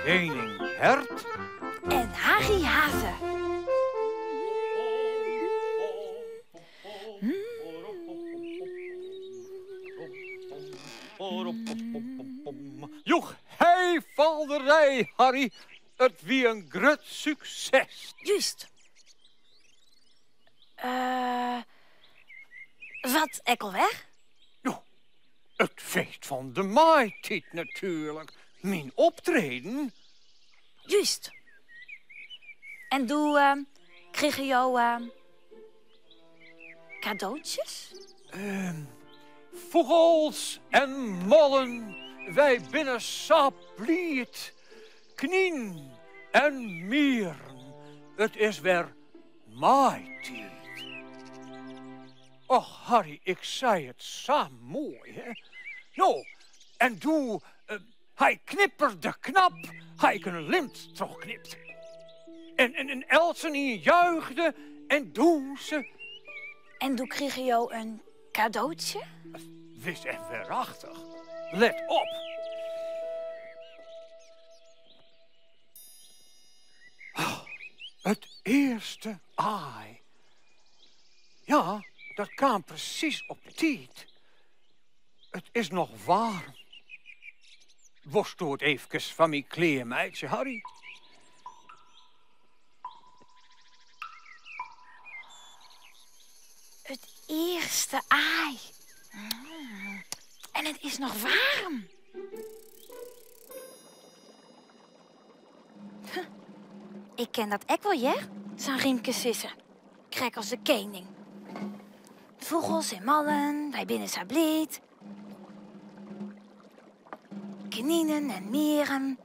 Kening Hert. En Harry Hazze. Joech hei falderij, Harry. It wie in grut sukses. Just. Eh, wat ek alwer? No, it feest fan de maaitiid natuerlik. Myn optreden. Just. En doe eh, krigen jo eh, kadootsjes? Ehm, fûgels en mollen, wy binne sa bliid. Knyn en mieren, it is wer maaitiid. Och Harry, ik sei it sa moai, hè? No, en doe eh, hy knipperde knap, ha ik in lint trochknipt. En, en, en eltsenien juichte en dûnse. En doe krigen jo in kadootsje? Wis en werachtich. Let op. It earste aai. Ja, dat kaam presys op tiid. It is noch waarm. Wolsto it eefkes foar my klearmeitsje, Harry? It earste aai. En it is noch waarm. Ik ken dat ek wol, hear, sa'n rymke sizze. Krekt as de kening. Fûgels en mallen, wy binne sa bliid. Kninen en mieren,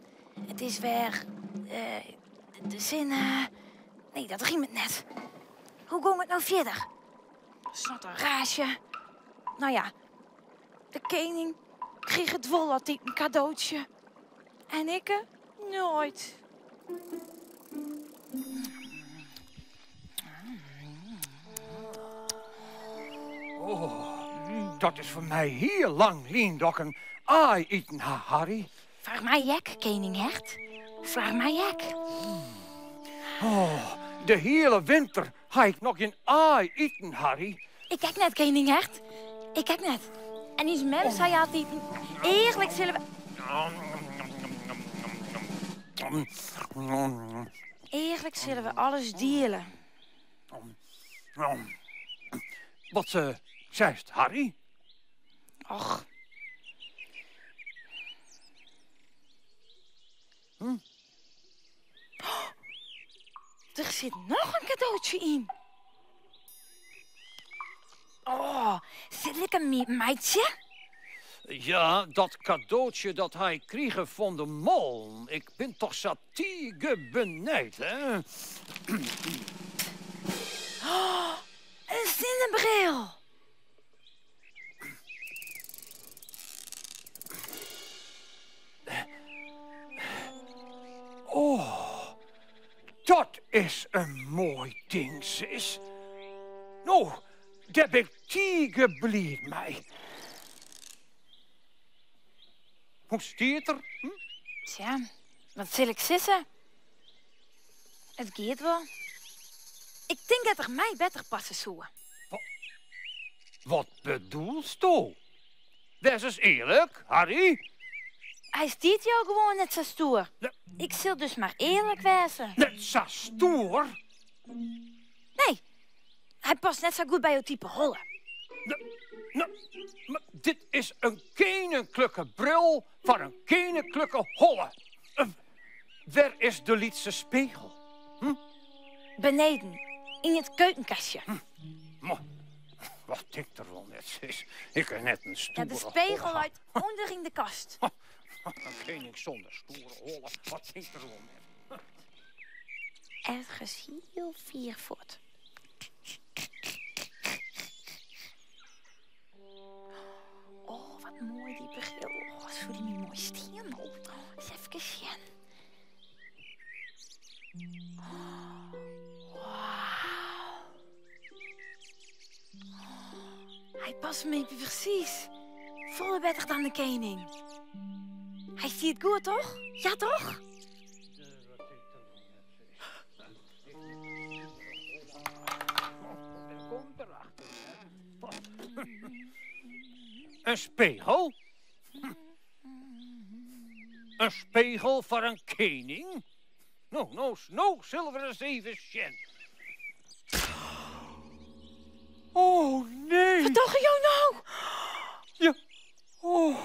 it is wer eh, de sinne. Nee, dat rimet net. Hoe gong it no fierder? Snotteraasje. Nou ja, de kening kriget wol altyd in kadootsje. En ikke noait. Oh, dat is foar my hiel lang lyn dat ik in aai iten ha, Harry. Foar my ek, kening Hert. Foar my ek. Oh, de hiele winter ha ik noch gjin aai iten, Harry. Ik ek net, kening Hert. Ik ek net. En ús mem sei altyd, earlik sille we... Earlik sille we alles diele. Wat seist, Harry? Och. Hm? Der sit noch in kadootsje yn. Oh, sil ik him iepenmeitsje? Ja, dat kadootsje dat ha ik krige fan de mollen. Ik bin toch sa tige benijd, hè? Oh, in sinnebril! Oh, dat is in moai ding, sis. No, dêr bin ik tige bliid mei. Hoe stiet er? Hm? Tsja, wat sil ik sizze? It giet wol. Ik tink dat er my better passe soe. Wat bedoelsto? Wês ris earlik, Harry. Hy stiet jo gewoan net sa stoer. Ik sil dus mar earlik wêze. Net sa stoer? Nee, hy past net sa goed by jo type holle. No, mar dit is in keninklike bril foar in keninklike holle. Wêr is de lytse spegel? Hm? Beneden, yn it keukenkastje. Hm. Wat tinkt er wol net, sis. Ik ha net in stoere Ja, de spegel leit ûnder yn de kast. In kening sûnder stoere holle, wat tinkt er wol net. Ergens hiel fier fuort. Oh, wat moai dy bril. Oh, soe dy my moai stean? Oh, ris efkes sjen. Oh, wauw. Hy past my presys. Folle better dan de kening. Hy stiet goed, toch? Ja, toch? In spegel? In spegel foar in kening? No, no, no sille we ris even sjen. Oh, nee. Wat dogge jo no? Ja, oh,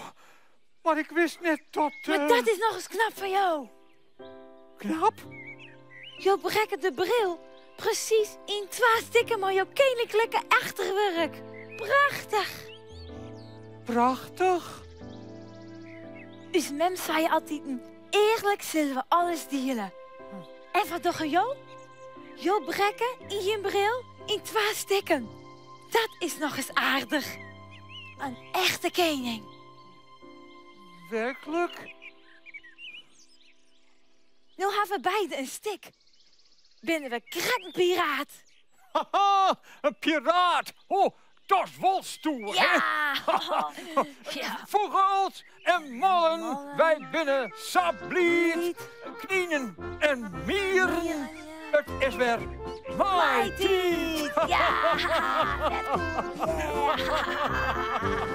mar ik wist net dat... Mar dat is nochris knap fan jo. Knap? Jo brekke de bril presys yn twa stikken mei jo keninklike achterwurk. Prachtich! Prachtich? Us mem sei altiten, earlik sille we alles diele. En wat dogge jo? Jo brekke yn jin bril yn twa stikken. Dat is nochris aardich. In echte kening. Werklik? No ha we beide in stik. Binne we krekt in piraat. Haha, in piraat! Oh, dat is wol stoer, hè? Ja! Ja. Fûgels en mollen, wy binne sa bliid. Kninen en mieren, it is wer maaitiid. Ja! Net goed. Ja!